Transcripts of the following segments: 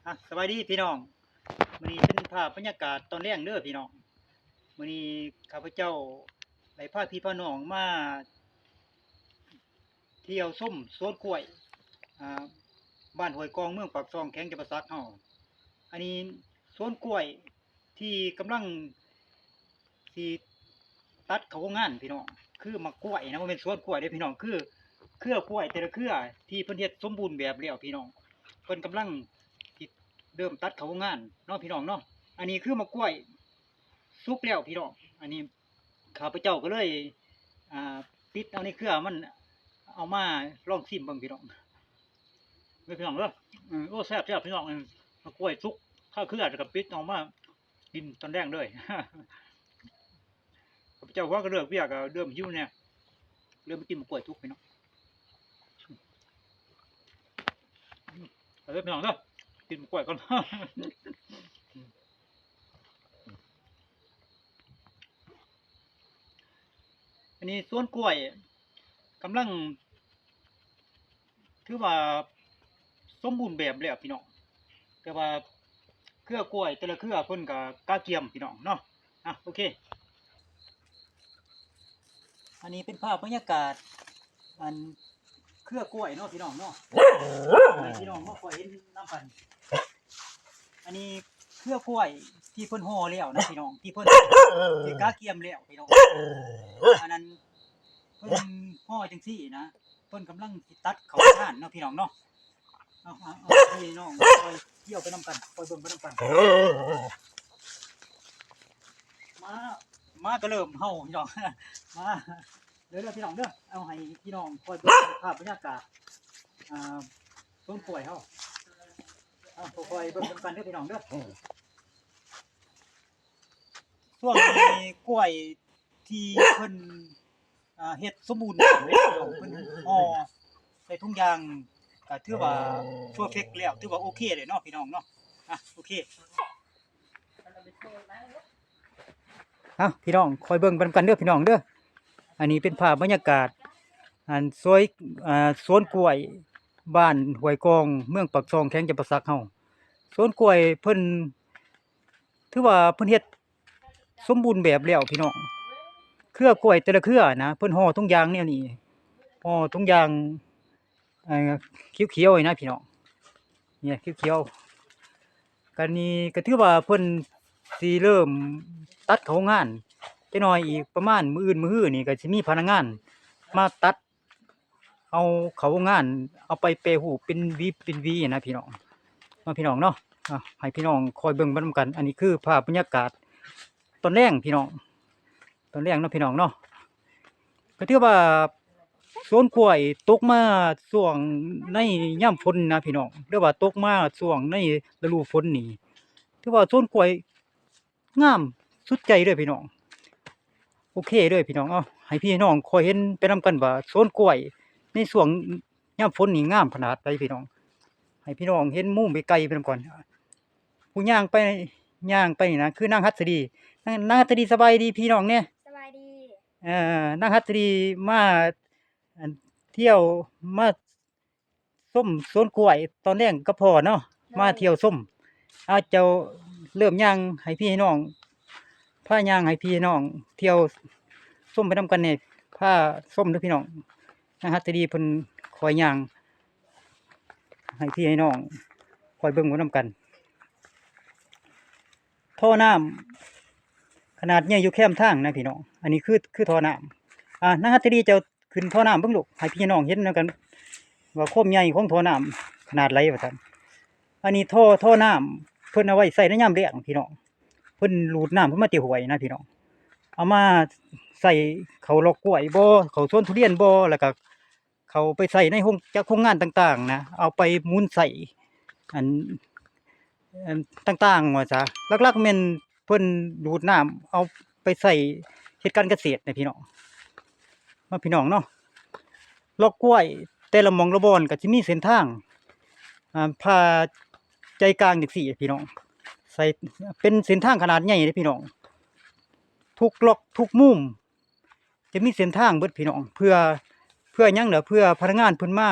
ອ່ະ ສະບາຍດີພີ່ນ້ອງ, ມື້ນີ້ເປັນພາບບັນຍາກາດຕອນແລງເດີພີ່ນ້ອງ. ມື້ນີ້ຂ້າພະເຈົ້າໄດ້ພາພີ່ພານ້ອງມາທ່ຽວຊົມສວນກ້ວຍ ອ່າ ບ້ານຫ້ວຍກອງ ເມືອງປາກຊ່ອງ ແຂວງຈຳປາສັກເຮົາ. ອັນນີ້ສວນກ້ວຍທີ່ກຳລັງຊິຕັດເຂົ້າໂຮງງານພີ່ນ້ອງ, ຄືໝາກກ້ວຍນະ, ບໍ່ແມ່ນສວນກ້ວຍເດ້ພີ່ນ້ອງ, ຄືເຄືອກ້ວຍແຕ່ລະເຄືອທີ່ເພິ່ນເຮັດສົມບູນແບບແລ້ວພີ່ນ້ອງ, ເພິ່ນກຳລັງຊິເລີ່ມຕັດເຂົ້າໂຮງງານເນາະພີ່ນ້ອງເນາະ. ອັນນີ້ຄືໝາກກ້ວຍສຸກແລ້ວພີ່ນ້ອງ, ອັນນີ້ຂ້າພະເຈົ້າກໍເລີຍ ອ່າ ປິດເອົາໃນເຄືອມັນ ເອົາມາລອງຊີມເບິ່ງພີ່ນ້ອງ. ເດີພີ່ນ້ອງເດີ. ອືມ ໂອ້ ແຊບໆ ພີ່ນ້ອງ. ເອີ ໝາກກ້ວຍສຸກຄາເຄືອ ແລ້ວກໍປິດເອົາມາກິນຕອນແລງເລີຍ. ຂ້າພະເຈົ້າວ່າກໍເລີກວຽກ ກໍເລີ່ມຫິວແດ່, ເລີ່ມໄປກິນໝາກກ້ວຍສຸກພີ່ນ້ອງ. ເອົາເດີພີ່ນ້ອງເດີ, ກິນໝາກກ້ວຍກ່ອນ. ອັນນີ້ສວນກ້ວຍກຳລັງ ຖືວ່າສົມບູນແບບແລ້ວພີ່ນ້ອງ, ແຕ່ວ່າເຄືອກ້ວຍແຕ່ລະເຄືອເພິ່ນກໍກະກຽມພີ່ນ້ອງເນາະ. ອ່ະ ໂອເຄ, ອັນນີ້ເປັນພາບບັນຍາກາດ ອັນ ເຄືອກ້ວຍເນາະພີ່ນ້ອງເນາະ, ໃຫ້ພີ່ນ້ອງມາຄ່ອຍເຫັນນຳກັນ. ອັນນີ້ເຄືອກ້ວຍທີ່ເພິ່ນຫໍ່ແລ້ວນະພີ່ນ້ອງ, ທີ່ເພິ່ນ ທີ່ກະກຽມແລ້ວພີ່ນ້ອງ. ອັນນັ້ນເພິ່ນຫໍ່ຈັ່ງຊີ້ນະ, ເພິ່ນກຳລັງຊິຕັດເຂົ້າງານເນາະພີ່ນ້ອງເນາະ. ເອົາ ເອົາ ເອົາ ພີ່ນ້ອງຄ່ອຍທ່ຽວໄປນຳກັນ, ຄ່ອຍເບິ່ງໄປນຳກັນ. ມາ ມາກໍເລີ່ມເຫົ່າພີ່ນ້ອງ, ມາ ເດີ ເດີພີ່ນ້ອງເດີ. ເອົາໃຫ້ພີ່ນ້ອງຄ່ອຍເບິ່ງພາບບັນຍາກາດ ອ່າ ສວນກ້ວຍເຮົາ, ເອົາຄ່ອຍເບິ່ງນຳກັນເດີພີ່ນ້ອງເດີ. ຊ່ວງນີ້ກ້ວຍທີ່ເພິ່ນ ອ່າ ເຮັດສົມບູນແບບແລ້ວພີ່ນ້ອງ, ເພິ່ນຫໍ່ໃສ່ຖົງຢາງ ກໍຖືວ່າເພີເຟັກແລ້ວ, ຖືວ່າໂອເຄເລີຍເນາະພີ່ນ້ອງເນາະ. ອ່ະ ໂອເຄ. ເອົາ ພີ່ນ້ອງຄ່ອຍເບິ່ງໄປນຳກັນເດີພີ່ນ້ອງເດີ. ອັນນີ້ເປັນພາບບັນຍາກາດ ອັນ ສວຍ ອ່າ ສວນກ້ວຍ ບ້ານຫ້ວຍກອງ ເມືອງປາກຊ່ອງ ແຂວງຈຳປາສັກເຮົາ. ສວນກ້ວຍເພິ່ນ ຖືວ່າເພິ່ນເຮັດສົມບູນແບບແລ້ວພີ່ນ້ອງ, ເຄືອກ້ວຍແຕ່ລະເຄືອນະ ເພິ່ນຫໍ່ຖົງຢາງແນວນີ້, ຫໍ່ຖົງຢາງ ເອີ ຂຽວໆ ນີ້ນະພີ່ນ້ອງ, ນີ້ຂຽວໆ. ກະນີ້ກໍຖືວ່າເພິ່ນຊິເລີ່ມຕັດເຂົ້າໂຮງງານ, ຈັກໜ່ອຍອີກປະມານມື້ອື່ນມື້ຮືນີ້ກໍຊິມີພະນັກງານມາຕັດເອົາເຂົ້າໂຮງງານ, ເອົາໄປແປຮູບເປັນຫວີເປັນຫວີນະພີ່ນ້ອງເນາະ ພີ່ນ້ອງເນາະ. ອ່າ ໃຫ້ພີ່ນ້ອງຄອຍເບິ່ງໄປນຳກັນ. ອັນນີ້ຄືພາບບັນຍາກາດຕອນແລງພີ່ນ້ອງ, ຕອນແລງເນາະພີ່ນ້ອງເນາະ. ກໍຖືວ່າສວນກ້ວຍຕົກມາຊ່ວງໃນຍາມຝົນນະພີ່ນ້ອງ, ຫຼືວ່າຕົກມາຊ່ວງໃນລະດູຝົນນີ້ ຖືວ່າສວນກ້ວຍງາມສຸດໃຈເລີຍພີ່ນ້ອງ, ໂອເຄເລີຍພີ່ນ້ອງ. ເອົາ ໃຫ້ພີ່ນ້ອງຄອຍເຫັນໄປນຳກັນວ່າສວນກ້ວຍໃນຊ່ວງຍາມຝົນນີ້ງາມຂະໜາດໃດພີ່ນ້ອງ, ໃຫ້ພີ່ນ້ອງເຫັນມຸມໄກໆໄປນຳກັນ. ຜູ້ຍ່າງໄປ ຍ່າງໄປນີ້ນະ ຄືນາງຫັດສະດີ. ນາງ ນາງຫັດສະດີ ສະບາຍດີພີ່ນ້ອງແດ່. ສະບາຍດີ. ເອີ ນາງຫັດສະດີມາ ອັນ ທ່ຽວມາຊົມສວນກ້ວຍຕອນແລງກັບພໍ່ເນາະ. ໂດຍ. ມາທ່ຽວຊົມ. ອາ ເຈົ້າເລີ່ມຍ່າງໃຫ້ພີ່ໃຫ້ນ້ອງ ພາຍ່າງໃຫ້ພີ່ໃຫ້ນ້ອງທ່ຽວຊົມໄປນຳກັນແດ່. ພາຊົມເດີພີ່ນ້ອງ. ນາງຫັດສະດີເພິ່ນຄອຍຍ່າງໃຫ້ພີ່ໃຫ້ນ້ອງຄອຍເບິ່ງໄປນຳກັນ. ທໍ່ນ້ຳຂະໜາດໃຫຍ່ຢູ່ແຄມທາງນະພີ່ນ້ອງ. ອັນນີ້ຄື ຄືທໍ່ນ້ຳ. ອ່າ ນາງຫັດສະດີ ເຈົ້າຂຶ້ນທໍ່ນ້ຳເບິ່ງລູກ ໃຫ້ພີ່ນ້ອງເຫັນນຳກັນວ່າຄວາມໃຫຍ່ຂອງທໍ່ນ້ຳຂະໜາດໃດວ່າຊັ້ນ. ອັນນີ້ທໍ່ ທໍ່ນ້ຳເພິ່ນເອົາໄວ້ໃຊ້ໃນຍາມແລ້ງພີ່ນ້ອງ, ເພິ່ນດູດນ້ຳຂຶ້ນມາແຕ່ຫ້ວຍນະພີ່ນ້ອງ, ເອົາມາໃສ່ເຂົ້າລອກກ້ວຍບໍ ເຂົ້າສວນທຸລຽນບໍ ແລ້ວກະ ເຂົ້າໄປໃຊ້ໃນໂຮງຈັກໂຮງງານຕ່າງໆນະ, ເອົາໄປໝູນໃຊ້ ອັນ ອັນຕ່າງໆວ່າຊະ. ຫຼັກໆແມ່ນເພິ່ນດູດນ້ຳເອົາໄປໃຊ້ເຮັດການກະເສດນະພີ່ນ້ອງເນາະ ພີ່ນ້ອງເນາະ. ລອກກ້ວຍແຕ່ລະໝ່ອງລະບ່ອນກໍຊິມີເສັ້ນທາງ ອ່າ ຜ່າໃຈກາງຈັ່ງຊີ້ພີ່ນ້ອງ, ໃຊ້ ເປັນເສັ້ນທາງຂະໜາດໃຫຍ່ເດ້ພີ່ນ້ອງ. ທຸກລັອກທຸກມຸມ ຈະມີເສັ້ນທາງເບິດພີ່ນ້ອງ. ເພື່ອ ເພື່ອຫຍັງເດ? ເພື່ອພະນັກງານເພິ່ນມາ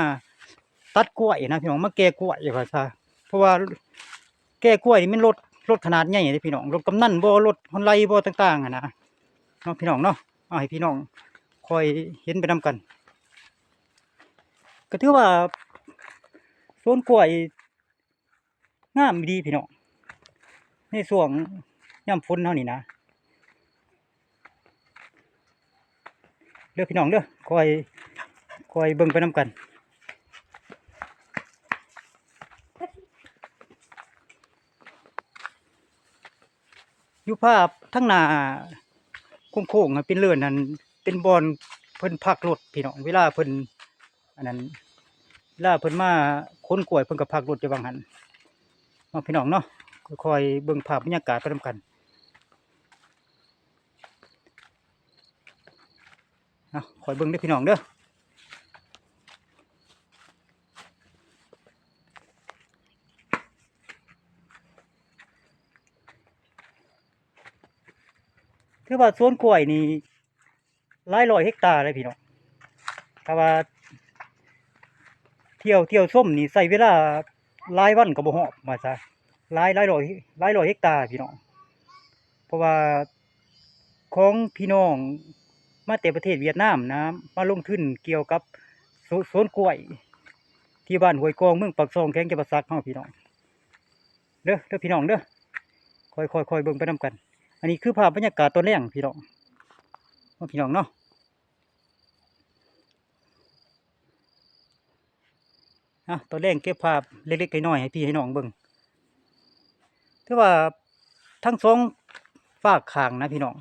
ຕັດກ້ວຍນະພີ່ນ້ອງ, ມາແກ່ກ້ວຍວ່າຊະ. ເພາະວ່າ ແກ່ກ້ວຍນີ້ແມ່ນລົດ ລົດຂະໜາດໃຫຍ່ເດ້ພີ່ນ້ອງ ລົດກຳນັນບໍ ລົດຮອນໄລບໍ ຕ່າງໆຫັ້ນນະ ເນາະພີ່ນ້ອງເນາະ. ເອົາໃຫ້ພີ່ນ້ອງຄ່ອຍເຫັນໄປນຳກັນ ກໍຖືວ່າສວນກ້ວຍ ງາມອີ່ຫຼີພີ່ນ້ອງ ໃນຊ່ວງຍາມຝົນເຮົານີ້ນະ ເດີພີ່ນ້ອງເດີ ຄ່ອຍ ຄ່ອຍເບິ່ງໄປນຳກັນ. ຢູ່ພາບທາງໜ້າໂຄ້ງໆ ເປັນເລີນນັ້ນ ເປັນບ່ອນເພິ່ນພັກລົດພີ່ນ້ອງ ເວລາເພິ່ນ ອັນນັ້ນ ເວລາເພິ່ນມາຂົນກ້ວຍ ເພິ່ນກໍພັກລົດຢູ່ຫວ່າງຫັ້ນເນາະ ພີ່ນ້ອງເນາະ. ຄ່ອຍໆເບິ່ງພາບບັນຍາກາດໄປນຳກັນ. ເອົາ ຄ່ອຍເບິ່ງເດີພີ່ນ້ອງເດີ ຖືວ່າສວນກ້ວຍນີ້ ຫຼາຍຮ້ອຍເຮັກຕາເລີຍພີ່ນ້ອງ ຖ້າວ່າທ່ຽວ ທ່ຽວຊົມນີ້ໃຊ້ເວລາຫຼາຍວັນກໍບໍ່ຮອດວ່າຊະ ຫຼາຍ ຫຼາຍຮ້ອຍ ຫຼາຍຮ້ອຍເຮັກຕາພີ່ນ້ອງ ເພາະວ່າຂອງພີ່ນ້ອງມາແຕ່ປະເທດຫວຽດນາມນະ ມາລົງທຶນກ່ຽວກັບສ- ສວນກ້ວຍ ທີ່ບ້ານຫ້ວຍກອງ ເມືອງປາກຊ່ອງ ແຂວງຈຳປາສັກເຮົາພີ່ນ້ອງ. ເດີ ເດີພີ່ນ້ອງເດີ ຄ່ອຍໆ ຄ່ອຍເບິ່ງໄປນຳກັນ. ອັນນີ້ຄືພາບບັນຍາກາດຕອນແລງພີ່ນ້ອງ ເນາະ ພີ່ນ້ອງເນາະ. ເອົາ ຕອນແລງເກັບພາບເລັກໆ ນ້ອຍໆ ໃຫ້ພີ່ໃຫ້ນ້ອງເບິ່ງ ຖືວ່າທັງສອງຟາກຂ້າງນະພີ່ນ້ອງ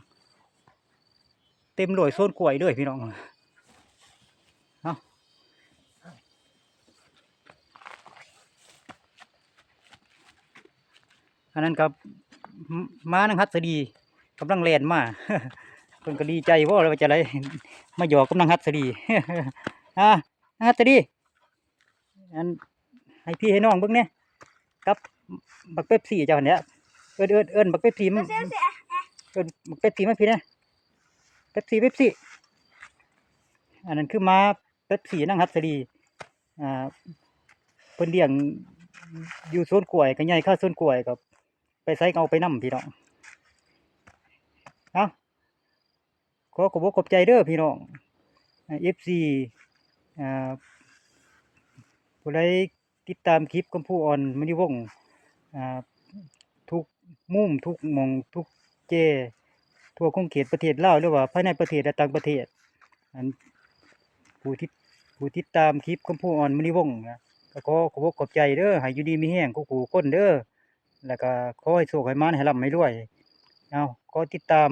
ເຕັມດ້ວຍສວນກ້ວຍເລີຍພີ່ນ້ອງ. ເອົາ ອັນນັ້ນກໍ ມ- ມານາງຫັດສະດີກຳລັງແລ່ນມາ ເພິ່ນກໍດີໃຈບໍ່ ຫຼືວ່າຈັ່ງໃດ ມາຫຍອກກັບນາງຫັດສະດີ. ອ່າ ນາງຫັດສະດີ ອັນ ໃຫ້ພີ່ໃຫ້ນ້ອງເບິ່ງແດ່ ກັບບັກເປັບຊີເຈົ້າຫັ້ນແຫຼະ ເອີ້ນ ເອີ້ນ ເອີ້ນບັກເປັບຊີມາ ເອີ້ນບັກເປັບຊີມາພີ່ແດ່ ເປັບຊີ ເປັບຊີ. ອັນນັ້ນຄືໝາເປັບຊີນາງຫັດສະດີ ອ່າ ເພິ່ນລ້ຽງຢູ່ສວນກ້ວຍ ກໍໃຫຍ່ຄາສວນກ້ວຍ ກໍໄປໃສກໍເອົາໄປນຳພີ່ນ້ອງ. ເອົາ ຂໍຂອບອົກຂອບໃຈເດີພີ່ນ້ອງ ເອັຟຊີ ອ່າ ຜູ້ໃດຕິດຕາມຄລິບຄຳພູອອນ ມະນີວົງ ອ່າ ທຸກມຸມ ທຸກໝ່ອງ ທຸກແຈ ທົ່ວຂົງເຂດປະເທດລາວ ຫຼືວ່າພາຍໃນປະເທດ ແລະ ຕ່າງປະເທດ ອັນ ຜູ້ຕິດ ຜູ້ຕິດຕາມຄລິບຄຳພູອອນ ມະນີວົງ ກໍຂໍຂອບອົກຂອບໃຈເດີ ໃຫ້ຢູ່ດີມີແຮງທຸກຜູ້ທຸກຄົນເດີ. ແລ້ວກໍຂໍໃຫ້ໂຊກໃຫ້ໝານ ໃຫ້ລ່ຳໃຫ້ລວຍ. ເອົາ ຂໍຕິດຕາມ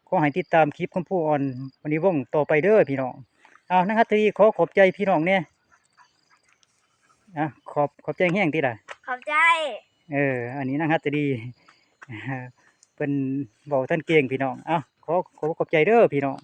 ຂໍໃຫ້ຕິດຕາມຄລິບຄຳພູອອນ ມະນີວົງ ຕໍ່ໄປເດີພີ່ນ້ອງ. ເອົາ ນາງຫັດສະດີ ຂໍຂອບໃຈພີ່ນ້ອງແດ່. ອ່ະ ຂອບ ຂອບໃຈແຮງຕິລະ. ຂອບໃຈ. ເອີ ອັນນີ້ນາງຫັດສະດີ ເພິ່ນເວົ້າທັນເກັ່ງພີ່ນ້ອງ. ເອົາ ຂໍ ຂໍຂອບໃຈເດີພີ່ນ້ອງ.